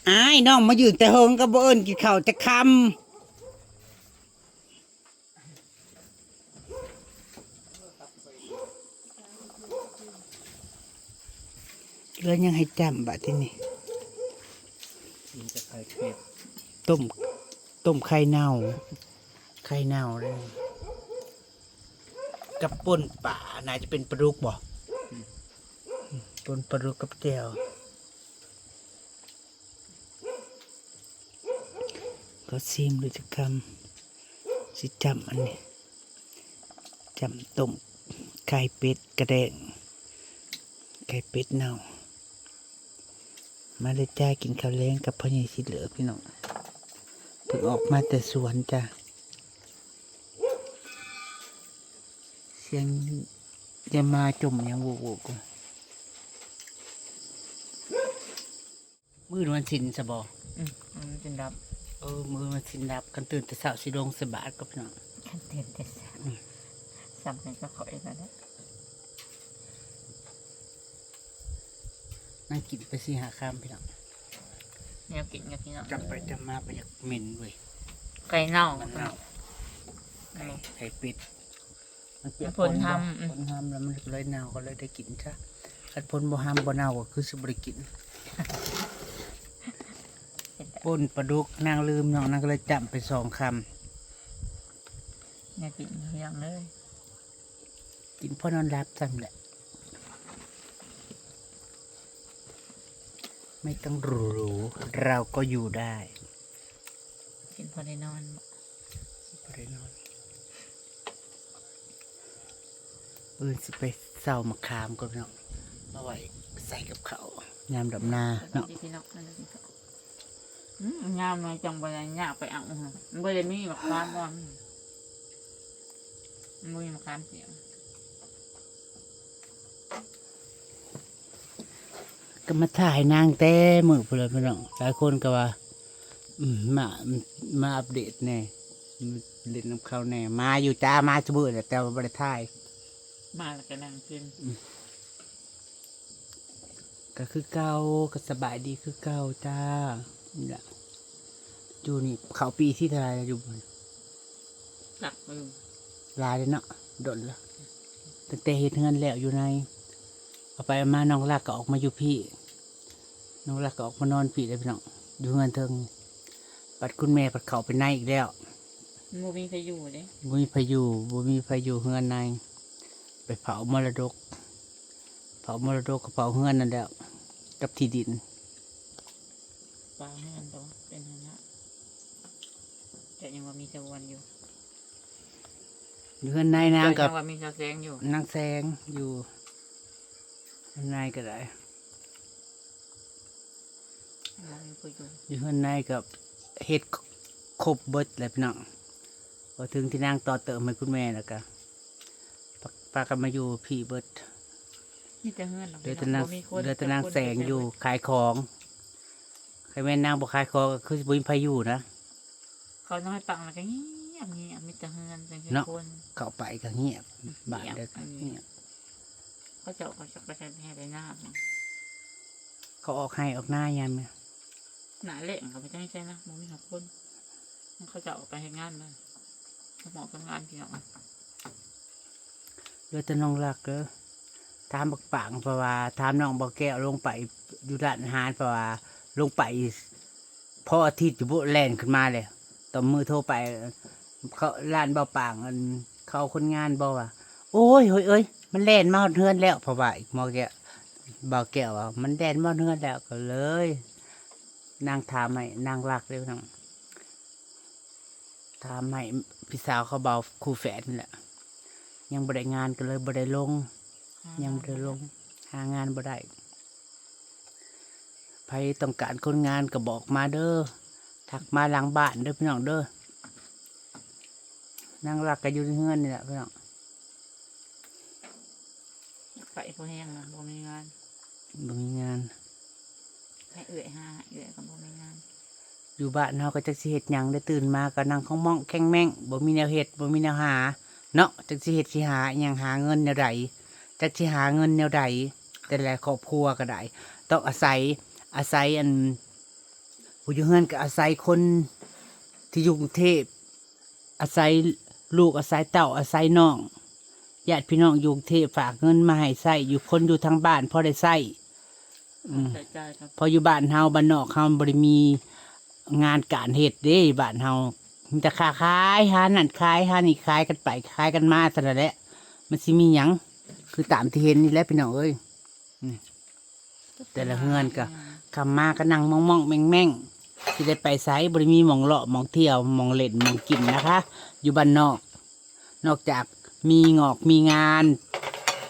ອ້າຍ ນ້ອງມາຢືນແຕ່ເຫິງກໍບໍ່ເອີ້ນກິນເຂົ້າຈັກຄຳ. ເຫຼືອຍັງໃຫ້ຈ້ຳບາດທີນີ້. ກິນແຕ່ໄຂ່ເປັດ. ຕົ້ມ ຕົ້ມໄຂ່ເນົ່າ ໄຂ່ເນົ່າເດ້ ກັບປົ່ນປາ ໜ້າຈະເປັນປາດຸກບໍ່? ອືມ ປົ່ນປາດຸກກັບແຈ່ວ. ຂໍຊີມດູຈັກຄຳ ຊິຈ້ຳອັນນີ້ ຈ້ຳຕົ້ມໄຂ່ເປັດກະແດງ ໄຂ່ເປັດເນົ່າ. ມາເດີຈ້າ ກິນເຂົ້າແລງກັບພໍ່ໃຫຍ່ຊິເລີບ ພີ່ນ້ອງ ເພິ່ນອອກມາແຕ່ສວນຈ້າ. ສຽງຢາມາຈົ່ມຫຍັງໂວກໆ ມື້ວັນສິນຊະບໍ່? ອືມ ມື້ວັນສິນດັບ. ເອີ ມື້ວັນສິນດັບ ຄັນຕື່ນແຕ່ເຊົ້າຊິລົງໃສ່ບາດກັບພີ່ນ້ອງ ຄັນຕື່ນແຕ່ເຊົ້າ. ອືມ ສ່ຳກັນກັບຂ້ອຍນັ້ນແຫຼະ. ນັ່ງກິນໄປສີ່ຫ້າຄຳ ພີ່ນ້ອງ ແນວກິນກັບພີ່ນ້ອງ. ຈຳໄປຈຳມາໄປຢາກເໝັນເວີຍ ໄກ່ເນົ່າ ມັນເນົ່າ. ໄກ່ ໄກ່ເປັດ ມັນເປຍກຝົນຮຳ ຝົນຮຳແລ້ວມັນກໍເລີຍເນົ່າ ກໍເລີຍໄດ້ກິນຊະ. ຄັນຝົນບໍ່ຮຳບໍ່ເນົ່າກໍຄືຊິບໍ່ໄດ້ກິນ. ປົ່ນປາດຸກ ນາງລືມ ນ້ອງນາງກໍເລີຍຈ້ຳໄປສອງຄຳ. ແນວກິນອີ່ຫຍັງເລີຍ ກິນພໍນອນຫຼັບຊ້ຳແຫຼະ ໄມ່ຕ້ອງຫຼູ ເຮົາກໍຢູ່ໄດ້. ກິນພໍໄດ້ນອນ ພໍໄດ້ນອນ. ມື້ອື່ນຊິໄປເຊົາໝາກຂາມກ່ອນພີ່ນ້ອງ ມາໄວ້ໃສ່ກັບເຂົ້າຍາມດຳນາເນາະ. ພີ່ນ້ອງ ອືມ ຍາມໜ້ອຍຈັ່ງບໍ່ໄດ້ຍາກໄປເອົາ ບໍ່ໄດ້ມີໝາກຂາມບໍ່ ບໍ່ມີໝາກຂາມສຽງ. ກໍມາຖ່າຍນາງແຕ່ມື້ພຸ້ນແຫຼະພີ່ນ້ອງ ຫຼາຍຄົນກໍວ່າ ອືມ ມາ ມາອັບເດດແດ່ ເຫຼັ້ນນຳເຂົາແດ່. ມາຢູ່ຈ້າ ມາຊຸມື້ແຫຼະ ແຕ່ວ່າບໍ່ໄດ້ຖ່າຍ ມາແລ້ວກໍນັ່ງກິນ. ອືມ ກໍຄືເກົ່າ ກໍສະບາຍດີຄືເກົ່າຈ້າ. ນີ້ລະ ຢູ່ນີ້ເຂົ້າປີທີເທົ່າໃດແລ້ວ ຢູ່ ຈັກບໍ່ ຫຼາຍແລ້ວເນາະ ດົນແລ້ວ ຕັ້ງແຕ່ເຮັດເຮືອນແລ້ວຢູ່ໃນ ເອົາໄປເອົາມານ້ອງລັກກໍອອກມາຢູ່ພີ້ ນ້ອງລັກກໍອອກມານອນພີ້ເດ້ພີ່ນ້ອງ ຢູ່ເຮືອນເທິງ. ບັດຄຸນແມ່ພັດເຂົ້າໄປໃນອີກແລ້ວ ບໍ່ມີໃຜຢູ່ເດ້ ບໍ່ມີໃຜຢູ່ ບໍ່ມີໃຜຢູ່ເຮືອນໃນ ໄປເຝົ້າມໍລະດົກ ເຝົ້າມໍລະດົກກໍເຝົ້າເຮືອນນັ້ນແຫຼະ ກັບທີ່ດິນ. ປາເຮືອນຕົວເປັນຫັ້ນນະ ຈະຍັງວ່າມີສະຫວນຢູ່ ຢູ່ເຮືອນໃນນາງກັບ ຍັງວ່າມີສາວແສງຢູ່ ນາງແສງຢູ່ເຮືອນໃນກໍໄດ້ ຍັງບໍ່ມີຜູ້ຢູ່ ຢູ່ເຮືອນໃນກໍເຮັດຄົບເບິດແຫຼະພີ່ນ້ອງ. ພໍເຖິງທີ່ນາງຕໍ່ເຕີມໃຫ້ຄຸນແມ່ແລ້ວກໍ ປະ ປະກັນມາຢູ່ພີ້ເບິດ ມີແຕ່ເຮືອນ ເຫຼືອແຕ່ນາງ ບໍ່ມີຄົນ ເຫຼືອແຕ່ນາງແສງຢູ່ຂາຍຂອງ. ຄັນແມ່ນນາງບໍ່ຂາຍຂອງກໍຄືຊິບໍ່ມີໃຜຢູ່ນະ. ເຂົານ້ອຍປັງແລ້ວກໍງຽບໆ ມີແຕ່ເຮືອນ ເນາະ ຄົນ ເຂົ້າໄປກໍງຽບ ບ້ານເດີ ງຽບ ເຂົາເຈົ້າກໍຈັກໄປໃສໄປໃຫ້ໄປນາ ເຂົາອອກໄຮ່ອອກນາຍາມ ໜ້າແລ້ງເຂົາໄປໃສນະ ບໍ່ມີຫາຄົນ ເຂົາເຈົ້າອອກໄປເຮັດງານນະ ກັບໝໍກັບງານພີ່ນ້ອງ. ເຫຼືອແຕ່ນ້ອງລັກເດີ ຖາມບັກປາງ ເພາະວ່າຖາມນ້ອງບໍ່ແກ້ວ ລົງໄປຢູ່ຮ້ານອາຫານ ເພາະວ່າລົງໄປພໍອາທິດຢູ່ບຸ ແລ່ນຂຶ້ນມາເລີຍ. ຕອນມື້ໂທໄປ ເຂົາ ຮ້ານບໍ່ປາງ ອັນ ເຂົາເອົາຄົນງານບໍ່ວ່າ ໂອ້ຍ ໂອ້ຍເອີຍ ມັນແລ່ນມາຮອດເຮືອນແລ້ວ ເພາະວ່າອີກໝໍແກ້ວ ບ່າວແກ້ວວ່າ ມັນແລ່ນມາຮອດເຮືອນແລ້ວ ກໍເລີຍ ນາງຖາມໃຫ້ ນາງລັກເດ້ນາງ ຖາມໃຫ້ພີ່ສາວເຂົາ ບ່າວຄູ່ແຝດນີ້ແຫຼະ ຍັງບໍ່ໄດ້ງານກໍເລີຍບໍ່ໄດ້ລົງ ຍັງບໍ່ໄດ້ລົງ ຫາງານບໍ່ໄດ້. ໃຜຕ້ອງການຄົນງານກໍບອກມາເດີ ທັກມາຫຼັງບ້ານເດີພີ່ນ້ອງເດີ. ນາງລັກກໍຢູ່ໃນເຮືອນນີ້ແຫຼະພີ່ນ້ອງ. ໄປພໍແຮງນະ ບໍ່ມີງານ ບໍ່ມີງານ ໃຫ້ເອື້ອຍຫາ ເອື້ອຍກໍບໍ່ມີງານ. ຢູ່ບ້ານເຮົາກໍຈັກຊິເຮັດຫຍັງເດ້ ຕື່ນມາກໍນັ່ງຂອງມ້ອງແຂງແມ້ງ ບໍ່ມີແນວເຮັດ ບໍ່ມີແນວຫາເນາະ ຈັກຊິເຮັດຊິຫາອີ່ຫຍັງ ຫາເງິນແນວໃດ ຈັກຊິຫາເງິນແນວໃດ. ແຕ່ລະຄອບຄົວກໍໄດ້ ຕ້ອງອາໄສ ອາໄສອັນ ຜູ້ຢູ່ເຮືອນກໍອາໄສຄົນທີ່ຢູ່ກຸງເທບ ອາໄສລູກ ອາໄສເຕົ້າ ອາໄສນ້ອງ ຍາດພີ່ນ້ອງຢູ່ກຸງເທບຝາກເງິນມາໃຫ້ໃຊ້ ຢູ່ ຄົນຢູ່ທາງບ້ານພໍໄດ້ໃຊ້. ອືມ ໃຊ້ຈ່າຍເນາະ ເພາະຢູ່ບ້ານເຮົາ ບ້ານນອກເຮົາມັນບໍ່ໄດ້ມີງານການເຮັດເດ້. ບ້ານເຮົາມີແຕ່ຄ້າຂາຍ ຫານັ້ນຂາຍ ຫານີ້ຂາຍກັນໄປຂາຍກັນມາ ເທົ່ານັ້ນແຫຼະ. ມັນຊິມີຫຍັງ ຄືຕາມທີ່ເຫັນນີ້ແຫຼະພີ່ນ້ອງເອີຍ. ນີ້ ແຕ່ລະເຮືອນກໍ ຄ່ຳມາກໍນັ່ງມ້ອງໆແມ່ງໆ ຊິໄດ້ໄປໃສ ບໍ່ໄດ້ມີໝ່ອງເລາະ ໝ່ອງທ່ຽວ ໝ່ອງຫຼິ້ນ ໝ່ອງກິນນະຄະ ຢູ່ບ້ານນອກ. ນອກຈາກມີງອກມີງານ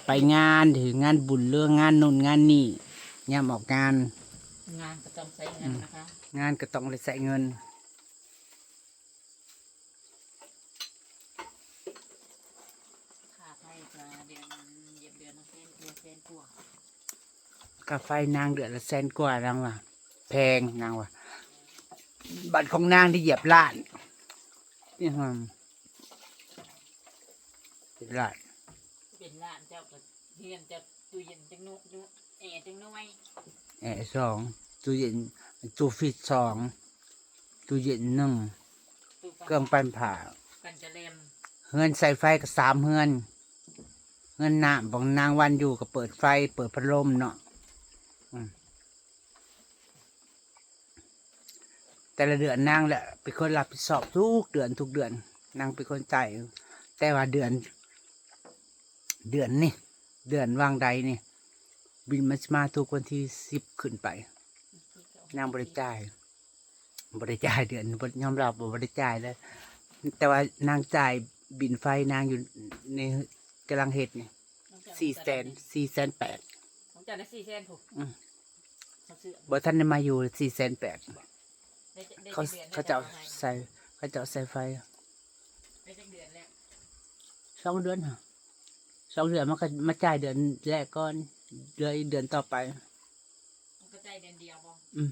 ໄປງານ ຫຼື ງານບຸນ ຫຼື ງານໂນ້ນງານນີ້ ຍາມອອກງານ ງານກໍຕ້ອງໃຊ້ເງິນນະຄະ ອືມ ງານກໍຕ້ອງໄດ້ໃຊ້ເງິນ. ຄ່າໄຟກໍເດືອນ ຢຽບເດືອນລະແສນກວ່າ ແສນກວ່າ ຄ່າໄຟນາງເດືອນລະແສນກວ່າ ນາງວ່າແພງ ນາງວ່າ. ບັດຂອງນາງໄດ້ຢຽບລ້ານ ເປັນລ້ານ ເປັນລ້ານ. ເຈົ້າກໍເຮືອນເຈົ້າ ຕູ້ເຢັນຈັກໜ່ວຍ ແອຈັກໜ່ວຍ ແອສອງ ຕູ້ເຢັນ ຕູ້ຟຣີດສອງ ຕູ້ເຢັນໜຶ່ງ ຕູ້ປັ່ນ ເຄື່ອງປັ່ນຜ້າ ປັ່ນຈະແລມ. ເຮືອນໃຊ້ໄຟກໍສາມເຮືອນ ເຮືອນນ້ຳ ບອງນາງວັນຢູ່ກໍເປີດໄຟ ເປີດພັດລົມເນາະ. ອືມ ແຕ່ລະເດືອນນາງແຫຼະເປັນຄົນຮັບຜິດຊອບທຸກເດືອນ ທຸກເດືອນ ນາງເປັນຄົນຈ່າຍ. ແຕ່ວ່າເດືອນ ເດືອນນີ້ ເດືອນຫວ່າງໃດນີ້ ບິນມັນຊິມາທຸກວັນທີສິບຂຶ້ນໄປ ນາງບໍ່ໄດ້ຈ່າຍ ບໍ່ໄດ້ຈ່າຍເດືອນ ບໍ່ ຍອມຮັບວ່າບໍ່ໄດ້ຈ່າຍເລີຍ. ແຕ່ວ່ານາງຈ່າຍບິນໄຟນາງຢູ່ໃນ ກຳລັງເຮັດນີ້ ສີ່ແສນ ສີ່ແສນແປດ ຂອງເຈົ້ານະສີ່ແສນພຸ້ນ. ອືມ ບໍ່ທັນໄດ້ມາຢູ່ ສີ່ແສນແປດ ໄດ້ຈັກ ໄດ້ຈັກເດືອນ ເຂົາ ເຂົາເຈົ້າໃສ່ ເຂົາເຈົ້າໃສ່ໄຟ ໄດ້ຈັກເດືອນແລ້ວ? ສອງເດືອນຫະ ສອງເດືອນ ມັນກໍມາຈ່າຍເດືອນແລກກ່ອນ ເດືອນ ເດືອນຕໍ່ໄປ ມັນກໍຈ່າຍເດືອນດຽວບໍ່? ອືມ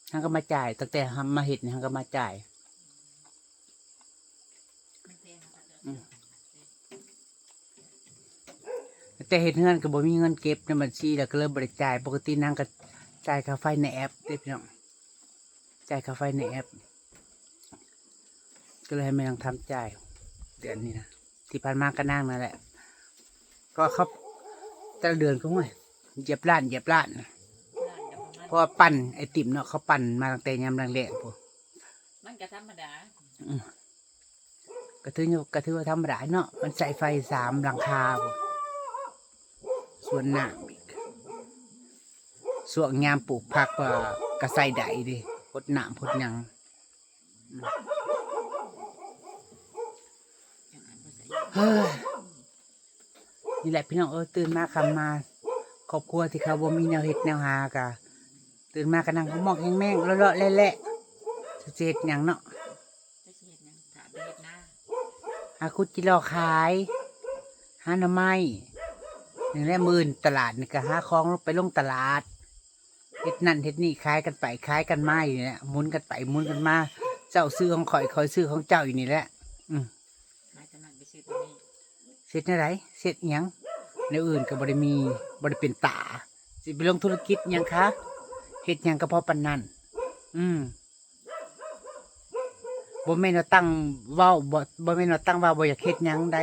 ເຮົາກໍມາຈ່າຍ ຕັ້ງແຕ່ເຮົາມາເຮັດນີ້ ເຮົາກໍມາຈ່າຍ. ອືມ ແຕ່ເຮັດເຮືອນກໍບໍ່ມີເງິນເກັບໃນບັນຊີ ແລ້ວກໍເລີຍບໍ່ໄດ້ຈ່າຍ. ປົກກະຕິນາງກໍຈ່າຍຄ່າໄຟໃນແອັບເດ້ພີ່ນ້ອງ ຈ່າຍຄ່າໄຟໃນແອັບ ກໍເລີຍໃຫ້ແມ່ນາງທຳຈ່າຍເດືອນນີ້ນະ. ທີ່ຜ່ານມາກໍນາງນັ້ນແຫຼະ ເພາະວ່າເຂົາ ແຕ່ລະເດືອນກໍ ໂອ້ຍ ຢຽບລ້ານ ຢຽບລ້ານ ເພາະວ່າປັ່ນໄອຕິມເນາະ ເຂົາປັ່ນມາຕັ້ງແຕ່ຍາມແລງໆ ພຸ້ນ ມັນກໍທຳມະດາ. ອືມ ກໍຖື ກໍຖືວ່າທຳມະດາເນາະ ມັນໃຊ້ໄຟສາມຫຼັງຄາພຸ້ນ ສວນນ້ຳອີກ ຊ່ວງຍາມປູກຜັກກໍ ກໍໃຊ້ໄດ້ເດ້ ຫົດນ້ຳຫົດຫຍັງ. ອືມ ເຮີ້ຍ ນີ້ແຫຼະພີ່ນ້ອງເອີຍ ຕື່ນມາຄ່ຳມາ ຄອບຄົວທີ່ເຂົາບໍ່ມີແນວເຮັດແນວຫາ ກະຕື່ນມາກະນັ່ງໝອກໆແຫ້ງໆ ເລາະໆແລະໆ ຊິເຮັດຫຍັງເນາະ ຫາຂຸດຈິຫຼໍ່ຂາຍ ຫາໜໍ່ໄມ້ ນີ້ແຫຼະ. ມື້ອື່ນຕະຫຼາດນີ້ກະຫາຂອງໄປລົງຕະຫຼາດ ເຮັດນັ້ນເຮັດນີ້ ຂາຍກັນໄປຂາຍກັນມາຢູ່ນີ້ແຫຼະ ໝູນກັນໄປໝູນກັນມາ ເຈົ້າຊື້ຂອງຂ້ອຍ ຂ້ອຍຊື້ຂອງເຈົ້າຢູ່ນີ້ແຫຼະ. ອືມ ຂາຍຕົວນັ້ນໄປຊື້ຕົວນີ້ ເຮັດແນວໃດ ເຮັດຫຍັງ ແນວອື່ນກໍບໍ່ໄດ້ມີ ບໍ່ໄດ້ເປັນຕາ ຊິໄປລົງທຸລະກິດຫຍັງຄະ ເຮັດຫຍັງກໍພໍປານນັ້ນ. ອືມ ບໍ່ແມ່ນວ່າຕັ້ງເວົ້າ ບໍ່ ບໍ່ແມ່ນວ່າຕັ້ງເວົ້າບໍ່ຢາກເຮັດຫຍັງໃດ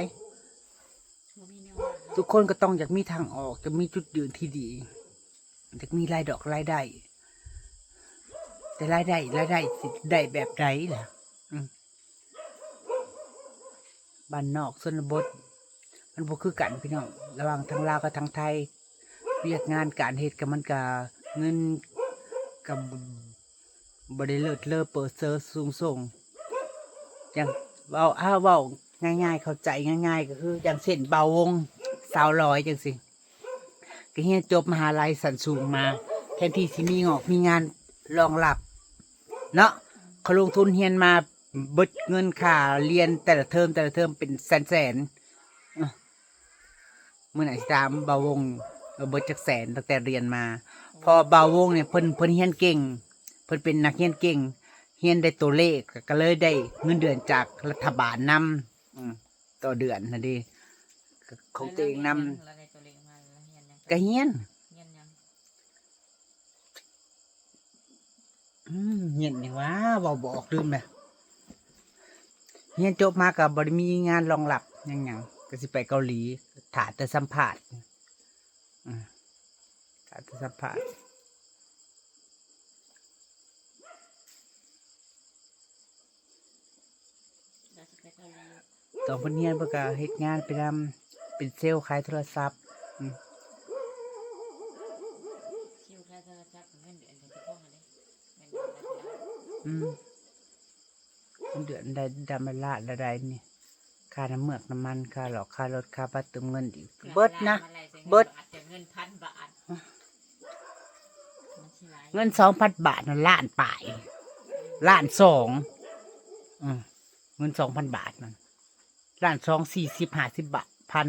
ທຸກຄົນກໍຕ້ອງຢາກມີທາງອອກ ຢາກມີຈຸດຢືນທີ່ດີ ຢາກມີລາຍດອກລາຍໄດ້ ແຕ່ລາຍໄດ້ ລາຍໄດ້ຊິໄດ້ແບບໃດລະ? ອືມ ບ້ານນອກຊົນນະບົດ ມັນບໍ່ຄືກັນພີ່ນ້ອງ ລະຫວ່າງທາງລາວກັບທາງໄທ ວຽກງານການເຮັດກໍ ມັນກໍ ເງິນກໍ ບໍ່ໄດ້ເລີດເລີເປີດເຊີສູງສົ່ງ ຢ່າງເວົ້າ ອາ ເວົ້າງ່າຍໆ ເຂົ້າໃຈງ່າຍໆ ກໍຄືຢ່າງເຊັ່ນ ບ່າວວົງ ສາວລອຍ ຈັ່ງຊີ້ ກໍຮຽນຈົບມະຫາໄລຊັ້ນສູງມາ ແທນທີ່ຊິມີງອກມີງານລອງຮັບເນາະ ເຂົາລົງທຶນຮຽນມາເບິດເງິນຄ່າຮຽນແຕ່ລະເທີມ ແຕ່ລະເທີມເປັນແສນໆ ເອີ ມື້ນັ້ນຊິຖາມບ່າວວົງ ວ່າເບິດຈັກແສນຕັ້ງແຕ່ຮຽນມາ ເພາະບ່າວວົງນີ້ເພິ່ນ ເພິ່ນຮຽນເກັ່ງ ເພິ່ນເປັນນັກຮຽນເກັ່ງ ຮຽນໄດ້ໂຕເລກ ກໍເລີຍໄດ້ເງິນເດືອນຈາກລັດຖະບານນຳ ອືມ ຕໍ່ເດືອນຫັ້ນເດ ຂອງຕົວເອງນຳ ແລ້ວໄດ້ໂຕເລກມາ ແລ້ວຮຽນຫຍັງ? ກໍຮຽນ ຮຽນຫຍັງ? ຮ ອືມ ຮຽນຫຍັງຫວາ ເວົ້າບໍ່ອອກ ລືມແລ້ວ. ຮຽນຈົບມາກໍບໍ່ໄດ້ມີງານລອງຮັບຫຍັງໆ ກໍຊິໄປເກົາຫຼີ ຖ້າແຕ່ສຳພາດ ອືມ ຖ້າແຕ່ສຳພາດ. ຕອນເພິ່ນຮຽນເພິ່ນກໍເຮັດງານໄປນຳ ເປັນເຊວຂາຍໂທລະສັບ. ອືມ ອືມ ເດືອນໄດ້ດຳລະລ້ານລະໄດນີ້ ຄ່ານ້ຳເມືອກນ້ຳມັນ ຄ່າຫຼອກຄ່າລົດ ຄ່າບັດເຕີມເງິນອີກ ເບິດນະ ເບິດ ເງິນພັນບາດ ເງິນສອງພັນບາດນັ້ນ ລ້ານປາຍ ລ້ານສອງ ອືມ ເງິນສອງພັນບາດນັ້ນ ລ້ານສອງ ສີ່ສິບ ຫ້າສິບບາດ ພັນ.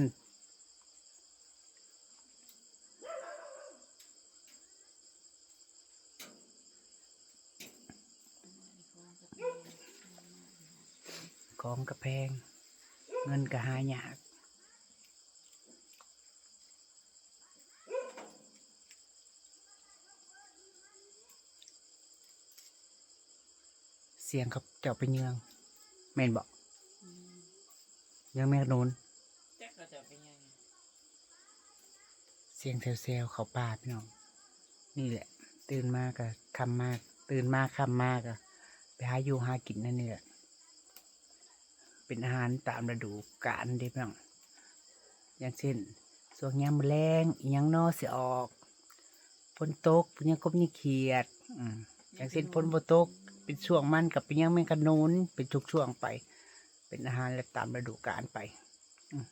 ຂອງກະແພງ ເງິນກະຫາຍາກ. ສຽງເຂົາເຈົ້າໄປເຍືອງ ແມ່ນບໍ່? ອືມ ເຍືອງແມ່ຂະໜູນ ຈັກເຂົາເຈົ້າໄປເຍືອງຫຍັງ. ສຽງແຊວໆເຂົ້າປ່າພີ່ນ້ອງ. ນີ້ແຫຼະ ຕື່ນມາກະຄ່ຳມາ ຕື່ນມາຄ່ຳມາກະໄປຫາຢູ່ຫາກິນແນວນີ້ແຫຼະ. ເປັນອາຫານຕາມລະດູການເດ້ພີ່ນ້ອງ ຢ່າງເຊັ່ນ ຊ່ວງຍາມມື້ແລງ ອີ່ຫຍັງນໍຊິອອກ ຝົນຕົກ ເປັນຫຍັງກົບຫຍັງຂຽດ ອືມ ຢ່າງເຊັ່ນ ຝົນບໍ່ຕົກ ເປັນຊ່ວງມັນກໍເປັນຫຍັງແມງຂະໜູນ ເປັນຊ່ວງໆໄປ ເປັນອາຫານແລະຕາມລະດູການໄປ ອືມ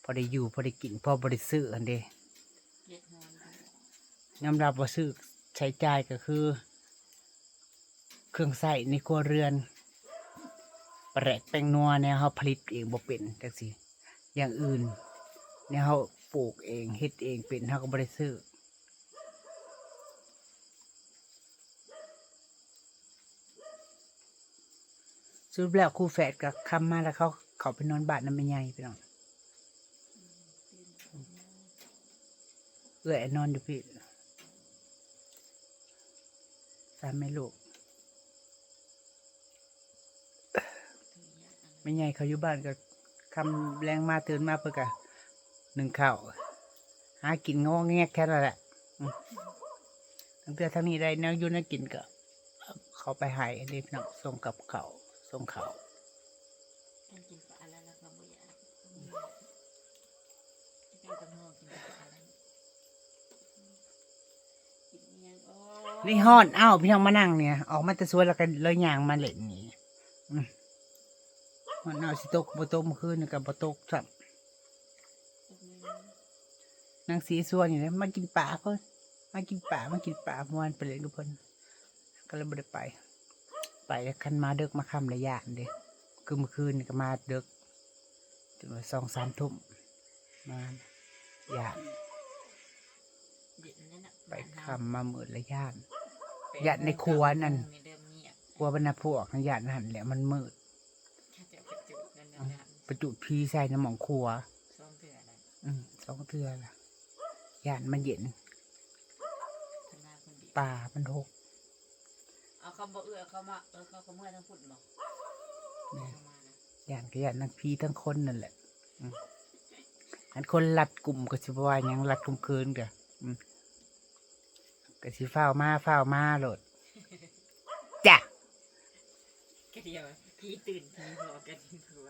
ພໍໄດ້ຢູ່ ພໍໄດ້ກິນ ພໍບໍ່ໄດ້ຊື້ຫັ້ນເດ້. ຍອມຮັບວ່າຊື້ໃຊ້ຈ່າຍກໍຄື ເຄື່ອງໃຊ້ໃນຄົວເຮືອນ ປາແດກແປ້ງນົວ ແນວເຮົາຜະລິດເອງບໍ່ເປັນຈັ່ງຊີ້ ຢ່າງອື່ນ ແນວເຮົາປູກເອງ ເຮັດເອງເປັນ ເຮົາກໍບໍ່ໄດ້ຊື້. ສະຫຼຸບແລ້ວຄູ່ແຝດກໍຄ່ຳມາແລ້ວ ເຂົາເຂົ້າໄປນອນບ້ານນຳແມ່ໃຫຍ່ພີ່ນ້ອງ. ເອື້ອຍນອນຢູ່ພີ້ ສາມແມ່ລູກ. ແມ່ໃຫຍ່ເຂົາຢູ່ບ້ານກໍຄ່ຳແລງມາ ຕື່ນມາເພິ່ນກໍໜຶ້ງເຂົ້າ ຫາກິນງໍແງກແຖວນັ້ນແຫຼະ. ອືມ ຕັ້ງແຕ່ທາງນີ້ໄດ້ແນວຢູ່ແນວກິນກໍເຂົ້າໄປໃຫ້ເດ້ພີ່ນ້ອງ ສົ່ງກັບເຂົ້າ ສົ່ງເຂົ້າ. ມັນກິນປາແລ້ວ ແລ້ວກໍບໍ່ຢາກ ບໍ່ຢາກ ກິນແຕ່ໝໍ ກິນແຕ່ປາແລ້ວ ກິນອີ່ຫຍັງ ໂອ້ຍ ນີ້ຮ້ອນ. ອ້າວ ພີ່ນ້ອງມານັ່ງນີ້ ອອກມາແຕ່ສວນແລ້ວກໍເລີຍຍ່າງມາເຫຼັ້ນນີ້. ອືມ ຮ້ອນ. ອ້າວ ຊິຕົກບໍ່ຕົກ ມື້ຄືນນີ້ກໍບໍ່ຕົກຊ້ຳ. ນາງສີຊວນຢູ່ເດ້ ມາກິນປາເພິ່ນ ມາກິນປາ ມາກິນປາ ເມື່ອວານໄປເຫຼັ້ນກັບເພິ່ນ ກໍເລີຍບໍ່ໄດ້ໄປ. ໄປແລ້ວຄັນມາເດິກມາຄ່ຳລະຢ້ານເດ້ ຄືມື້ຄືນນີ້ກໍມາເດິກ ຈົນວ່າສອງສາມທຸ່ມ ມາຢ້ານ ໄປຄ່ຳມາມືດລະຢ້ານ ຢ້ານໃນຄົວນັ້ນ ຄົວບັນດາພວກຫັ້ນ ຢ້ານຫັ້ນແຫຼະ ມັນມືດ. ປະຈຸດຜີໃສ່ນຳໝ່ອງຄົວ ສອງເທື່ອແລ້ວ ອືມ ສອງເທື່ອລະ ຢ້ານມັນເຢັນ ປ່າມັນຮົກ. ເອົາ ເຂົາບໍ່ເອື້ອ ເຂົາມາ ເອີ ເຂົາກໍເມືອທາງພຸ້ນບໍ? ແມ່ນ ຢ້ານກໍຢ້ານທັງຜີທັງຄົນນັ້ນແຫຼະ. ອືມ ຄັນຄົນລັດກຸມກໍຊິບໍ່ວ່າຫຍັງ ລັດກຸມຄືນກໍ ອືມ ກໍຊິຟ້າວມາ ຟ້າວມາໂລດ. ຈ້າ ກະດຽວ ຜີຕື່ນ ຜີພໍກັນ ຜົວ.